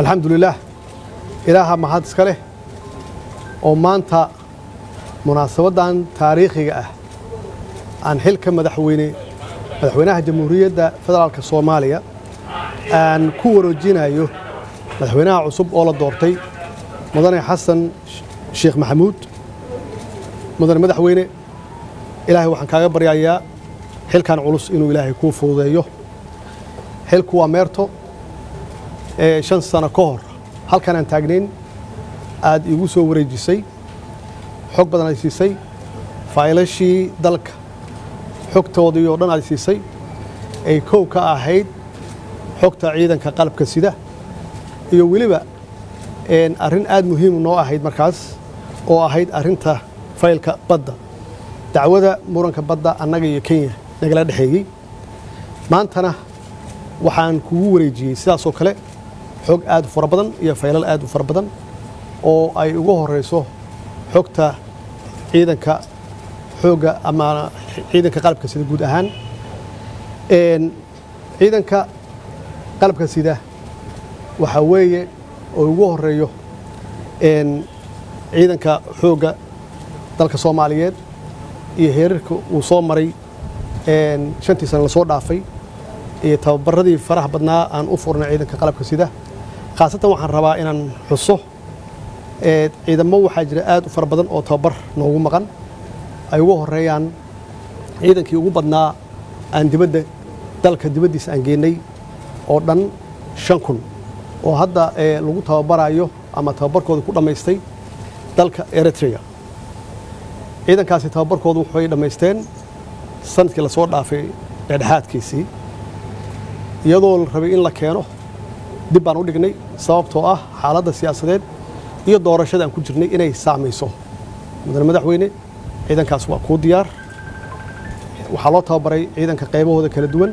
Alxamdulilaah, Ilaaha mahad iska leh oo maanta munaasabaddan taariikhiga ah aan xilka madaxweyne, madaxweynaha Jamhuuriyadda Federaalka Soomaaliya, aan ku wareejinayo madaxweynaha cusub oo la doortay, Mudane Xasan Sheekh Maxamuud. Mudane madaxweyne, Ilaahay waxaan kaaga baryayaa xilkan culus inuu Ilaahay kuu fududeeyo. Xilku waa meerto. Ee 5 sano ka hor halkan aan taagnayn aad iigu soo wareejisay, xog badan aad siisay, faylashii dalka xogtoodii oo dhan aad siisay, ay kow ka ahayd xogta ciidanka qalabka sida iyo weliba arrin aad muhiim noo ahayd markaas oo ahayd arrinta faylka badda, dacwada muranka badda annaga iyo Kenya nagala dhexeeyey. Maantana waxaan kugu wareejiyey sidaasoo kale xog aad u fara badan iyo faylal aad u fara badan oo ay ugu horeyso xogta ciidanka xoogga ama ciidanka qalabka sida guud ahaan. Ciidanka qalabka sida waxaa weeye oo ugu horeeyo ciidanka xoogga dalka Soomaaliyeed iyo heerarka uu soo maray 5-tii sano lasoo dhaafay iyo tababaradii faraha badnaa aan u furnay ciidanka qalabka sida. Khaasatan waxaan rabaa inaan xuso ciidamo waxaa jira aad u fara badan oo tababar noogu maqan, ay ugu horeeyaan ciidankii ugu badnaa aan dibadda, dalka dibaddiisa aan geynay oo dhan 5000 oo hadda lagu tababarayo ama tababarkooda ku dhammaystay dalka Eritrea. Ciidankaasi tababarkoodu waxay dhammaysteen sanadkii lasoo dhaafay dhexdhexaadkiisii, iyadoo la rabay in la keeno dib baan u dhignay sababtoo ah xaaladda siyaasadeed iyo doorashada aan ku jirnay inay saamayso. Mudane madaxweyne, ciidankaas waa kuu diyaar. Waxaa loo tababaray ciidanka qaybahooda kala duwan.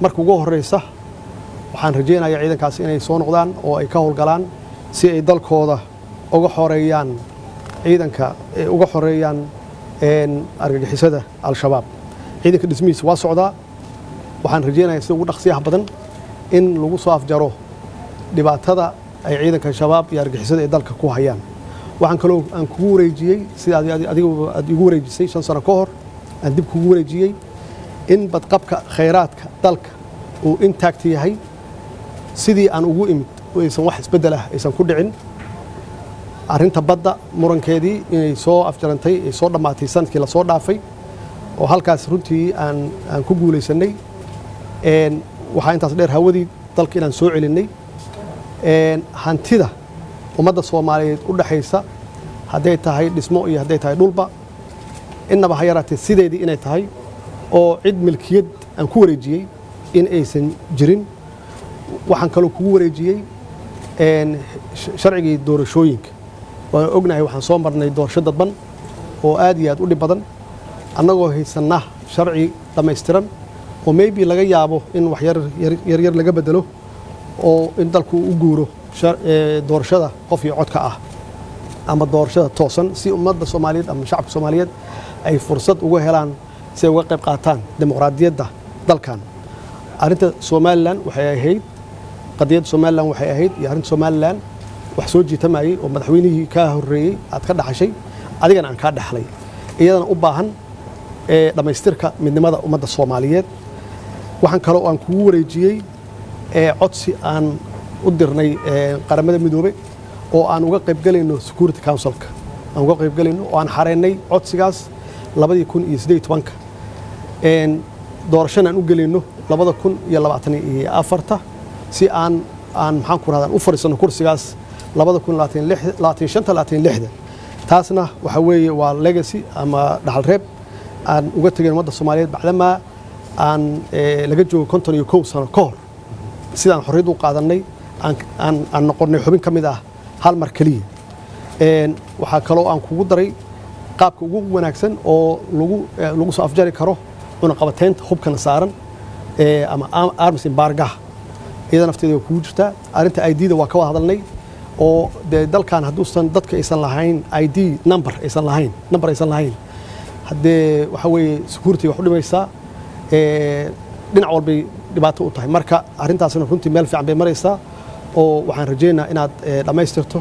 Marka ugu horeysa waxaan rajaynayaa ciidankaas inay soo noqdaan oo ay ka howlgalaan si ay dalkooda uga xoreeyaan, ciidanka uga xoreeyaan argagixisada Al-Shabaab. Ciidanka dhismihiisa waa socdaa. Waxaan rajaynayaa sida ugu dhaqsiyaha badan in lagu soo afjaro dhibaatada ay ciidanka Shabaab iyo argagixisada ay dalka ku hayaan. Waxaan kaloo aan kugu wareejiyey, sida adigu aad igu wareejisay 5 sano ka hor, aan dib kugu wareejiyey in badqabka khayraadka dalka uu intact yahay, sidii aan ugu imid aysan wax isbeddel ah aysan ku dhicin. Arrinta badda murankeedii inay soo afjarantay, ay soo dhammaatay sanadkii lasoo dhaafay oo halkaas runtii aan ku guulaysanay. Waxaa intaas dheer hawadii dalka inaan soo celinnay, hantida ummadda Soomaaliyeed u dhexaysa, hadday tahay dhismo iyo hadday tahay dhulba, innaba ha yaraatee sideedii inay tahay oo cid milkiyad aan ku wareejiyey in aysan jirin. Waxaan kaloo kugu wareejiyey sharcigii doorashooyinka. Waan ognahay waxaan soo marnay doorasho dadban oo aad iyo aad u dhib badan, annagoo haysanna sharci dhammaystiran oo maybe laga yaabo in wax yar yar laga bedelo oo in dalku u guuro doorashada qof iyo codka ah ama doorashada toosan, si ummadda Soomaaliyeed ama shacabka Soomaaliyeed ay fursad uga helaan si ay uga qayb qaataan dimuqraadiyadda dalkan. Arrinta Somaliland waxay ahayd, qadiyadda Somaliland waxay ahayd iyo arrinta Somaliland wax soo jiitamayey oo madaxweynihii kaa horreeyey aad ka dhaxashay, adigana aan kaa dhaxlay, iyadana u baahan ee dhammaystirka midnimada ummadda Soomaaliyeed. Waxaan kaloo aan kugu wareejiyey codsi aan u dirnay Qaramada Midoobey oo aan uga qaybgelayno Security Councilka, aan uga qaybgelayno oo aan xareynay codsigaas 2018-ka, doorashana aan u gelayno 2024-ta, si aan maxaan ku rahdaa u fadhiisano kursigaas 2025-ta, 26-da. Taasna waxa weeye waa legacy ama dhaxal reeb aan uga tegayn ummadda Soomaaliyeed, bacdamaa aan laga joogo 51 sano ka hor sidaan xorriyad u qaadanay, aan noqonnay xubin ka mid ah hal mar keliya. Waxaa kaloo aan kugu daray qaabka ugu wanaagsan oo lagu soo afjari karo cunaqabateynta hubkana saaran ama arms embargoha, iyada nafteeda waa kugu jirtaa. Arrinta ID-da waa ka wada hadalnay oo dee dalkan hadduusan dadka aysan lahayn ID number, aysan lahayn number, aysan lahayn, haddee waxa weeye security wax u dhimaysaa, dhinac walbay Dhibaato u tahay. Marka arrintaasna runtii meel fiican bay maraysaa oo waxaan rajaynayaa inaad dhammaystirto.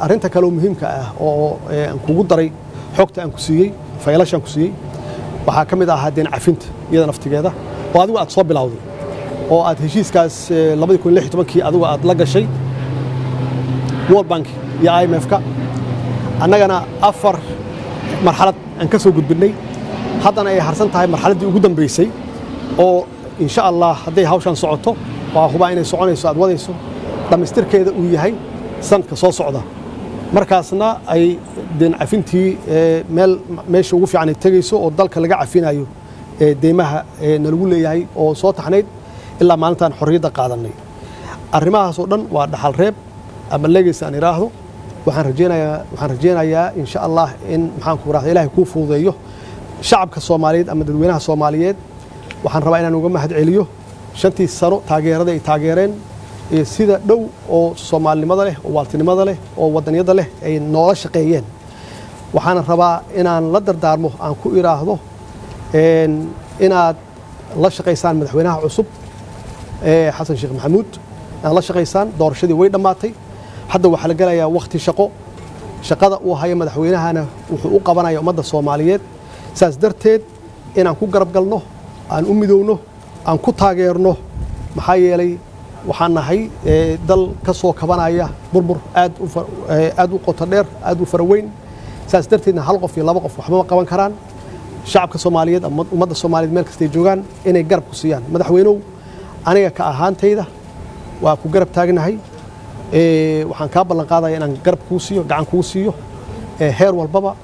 Arrinta kale oo muhiimka ah oo aan kugu daray xogta aan ku siiyey, faylashaan ku siiyey, waxaa ka mid ahaa deen cafinta iyada naftigeeda oo adigu aad soo bilowday oo aad heshiiskaas 2016-kii adigu aad la gashay World Bank iyo IMF-ka, annagana afar marxalad aan ka soo gudbinnay, haddana ay harsan tahay marxaladdii ugu dambaysay oo insha Allah hadday hawshan socoto, waa hubaa inay soconayso, aad wadayso, dhammaystirkeeda uu yahay sanadka soo socda. Markaasna ay deen cafintii meel meesha ugu fiican ay tegayso oo dalka laga cafinayo deymaha nalagu leeyahay oo soo taxnayd ilaa maalintaan xorriyadda qaadanay. Arrimahaas oo dhan waa dhaxal reeb ama legacy aan idhaahdo. Waxaan rajaynayaa insha Allah in, maxaan ku rahda, Ilaahay kuu fududeeyo. Shacabka Soomaaliyeed ama dadweynaha Soomaaliyeed waxaan rabaa inaan uga mahad celiyo 5-tii sano taageerada ay taageereen iyo sida dhow oo soomaalinimada leh oo waaltinimada leh oo wadaniyadda leh ay noola shaqeeyeen. Waxaana rabaa inaan la dardaarmo, aan ku idhaahdo inaad la shaqaysaan madaxweynaha cusub ee Xasan Sheekh Maxamuud, inaad la shaqaysaan. Doorashadii way dhammaatay, hadda waxaa la gelayaa wakhti shaqo. Shaqada uu haya madaxweynahana wuxuu u qabanaya ummadda Soomaaliyeed. Saas darteed inaan ku garab galno, aan u midowno, aan ku taageerno, maxaa yeelay waxaan nahay dal ka soo kabanaya burbur aad u aad u qoto dheer, aad u fara weyn. Saas darteedna hal qof iyo laba qof waxba ma qaban karaan. Shacabka Soomaaliyeed ama ummadda Soomaaliyeed meel kastay joogaan inay garab ku siiyaan. Madaxweynow, aniga ka ahaantayda waa ku garab taagnahay. Waxaan kaa ballan qaadaya inaan garab kuu siiyo, gacan kuu siiyo heer walbaba.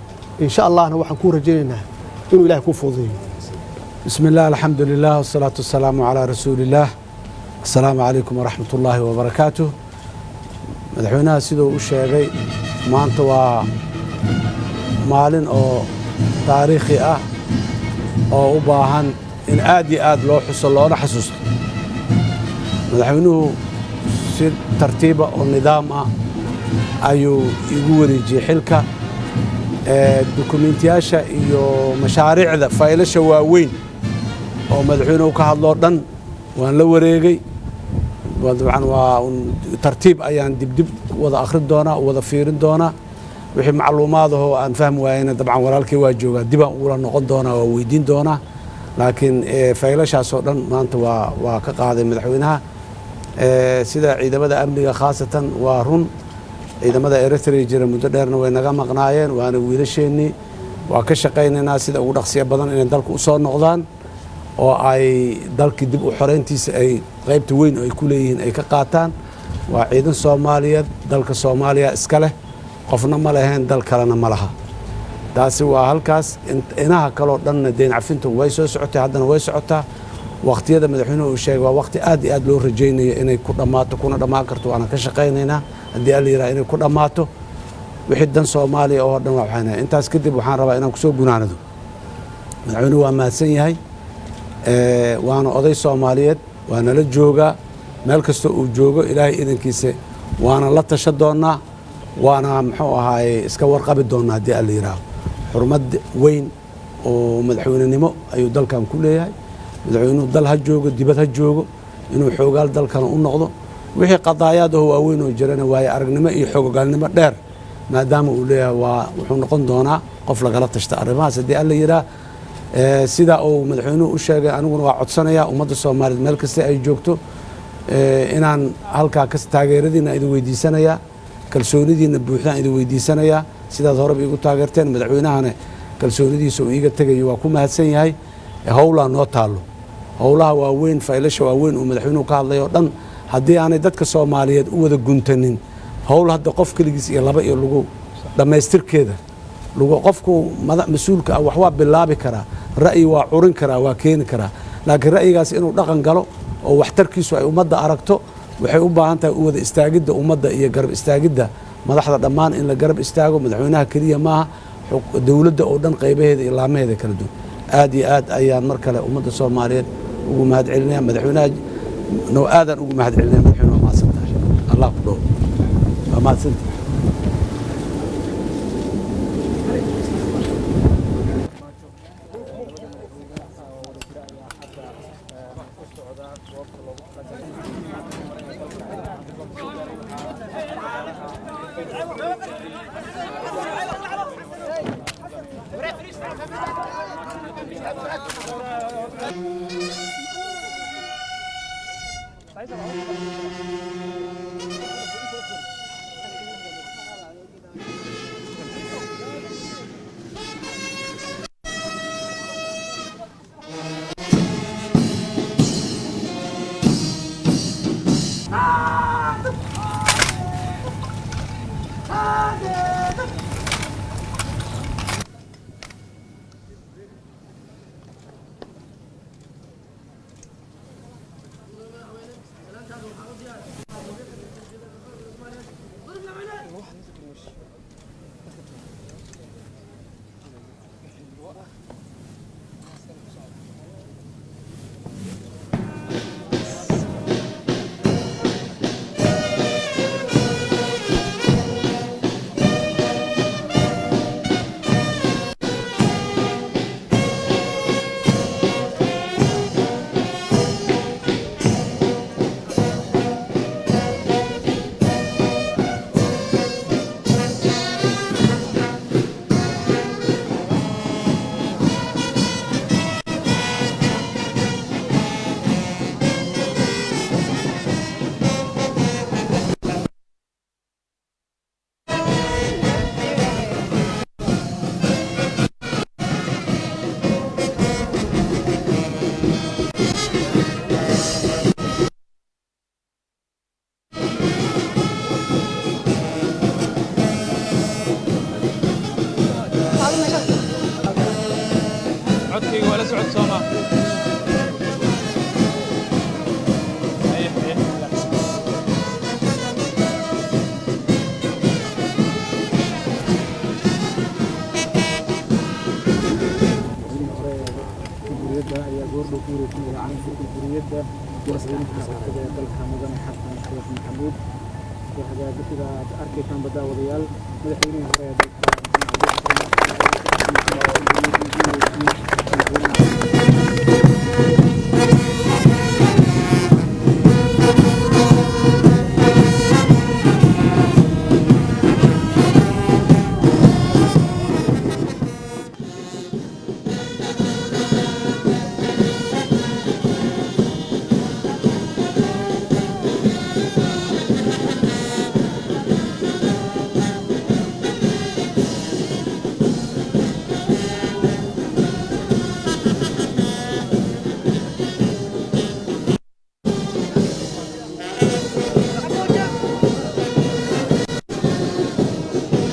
Insha Allahna waxaan kuu rajaynaynaa inuu Ilahay kuu fududeeyo. بسم الله، الحمد لله، والصلاة والسلام على رسول الله. السلام عليكم ورحمة الله وبركاته. Madaxweynaha siduu u sheegay, maanta waa maalin oo taariikhi ah oo u baahan in aad iyo aad loo xuso loona xasuusto. Madaxweynuhu si tartiiba oo nidaam ah ayuu igu wareejiyey xilka, dukumiintiyaasha iyo mashaariicda, faylasha waaweyn oo madaxweynuhu ka hadloo dhan waan la wareegay. Dabcan waa tartiib ayaan dibdib wada akhrin doonaa, wada fiirin doonaa. Wixii macluumaadahoo aan fahmi waayena, dabcan walaalkii waa joogaa, dibaan ugula noqon doonaa, waa weydiin doonaa. Laakiin faylashaasoo dhan maanta waa ka qaaday madaxweynaha. Sida ciidamada amniga khaasatan, waa run, ciidamada Eritrea jira muddo dheerna way naga maqnaayeen, waana wiilasheennii. Waa ka shaqaynaynaa sida ugu dhaqsiya badan inay dalka u soo noqdaan oo ay dalkii dib u xoreyntiisa ay qaybta weyn oo ay ku leeyihiin ay ka qaataan. Waa ciidan Soomaaliyeed, dalka Soomaaliya iska leh, qofna ma leheen, dal kalena ma laha. Taasi waa halkaas. Inaha kaloo dhanna deyn cafintu way soo socotay, haddana way socotaa. Waqtiyada madaxweynuhu uu sheegay waa waqti aad iyo aad loo rajaynayo inay ku dhammaato, kuna dhammaan karto, waana ka shaqaynaynaa haddii Alla yidhaha inay ku dhammaato. Wixii dan Soomaaliya oo dhan waa. Intaas kadib waxaan rabaa inaan kusoo gunaanado: madaxweynuhu waa mahadsan yahay, waana oday Soomaaliyeed, waa nala joogaa meel kasta uu joogo. Ilaahay idankiisa waana la tasha doonnaa, waana, muxuu ahaaye, iska warqabi doonnaa haddii Alla yidhaaho. Xurmad weyn oo madaxweynenimo ayuu dalkan ku leeyahay. Madaxweynuhu dal ha joogo, dibad ha joogo, inuu xoogaal dalkana u noqdo, wixii qadaayaad oo waaweyn oo jirana waaye aragnimo iyo xoogogaalnimo dheer maadaama uu leeyahay, waa wuxuu noqon doonaa qof lagala tashta arrimahaas haddii Alla yidhaah. Sida uu madaxweynuhu u sheegay, aniguna waa codsanayaa ummadda Soomaaliyeed meel kasta ay joogto inaan halkaa ka taageeradiina idin weydiisanayaa, kalsoonidiina buuxdaan idin weydiisanayaa, sidaad horeba iigu taageerteen. Madaxweynahana kalsoonidiisa uu iiga tegayo waa ku mahadsan yahay. Howlaa noo taallo, howlaha waaweyn, faylasha waaweyn uu madaxweynuhu ka hadlay oo dhan, haddii aanay dadka Soomaaliyeed u wada guntanin, howl hadda qof keligiis iyo laba iyo lagu dhammaystirkeeda lagu qofku mas-uulka ah wax waa bilaabi karaa, ra'yi waa curin karaa, waa keeni karaa, laakiin ra'yigaas inuu dhaqan galo oo waxtarkiisu ay ummadda aragto waxay u baahan tahay u wada istaagidda ummadda iyo garab istaagidda madaxda dhammaan, in la garab istaago. Madaxweynaha keliya maaha, dowladda oo dhan qaybaheeda iyo laamaheeda kala duwan. Aad iyo aad ayaan mar kale ummadda Soomaaliyeed ugu mahad celinaya. Madaxweynaha no aadaan ugu mahad celinaya. Madaxweyne, waa mahadsan tahay, Allah ku dhow, waa mahadsantahay. Codkayga waa la socod soomaa? Haye, haye. Jamhuuriyadda ayaa goordhow ku wareejinaya calanka jamhuuriyadda madaxweynaha xigta ee dalka, Mudane Xasan Sheekh Maxamuud. Waxaa sida aad arkaysaan, daawadayaal, madaxweynihii hore ee dalka Maxamed Cabdi.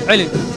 Celi.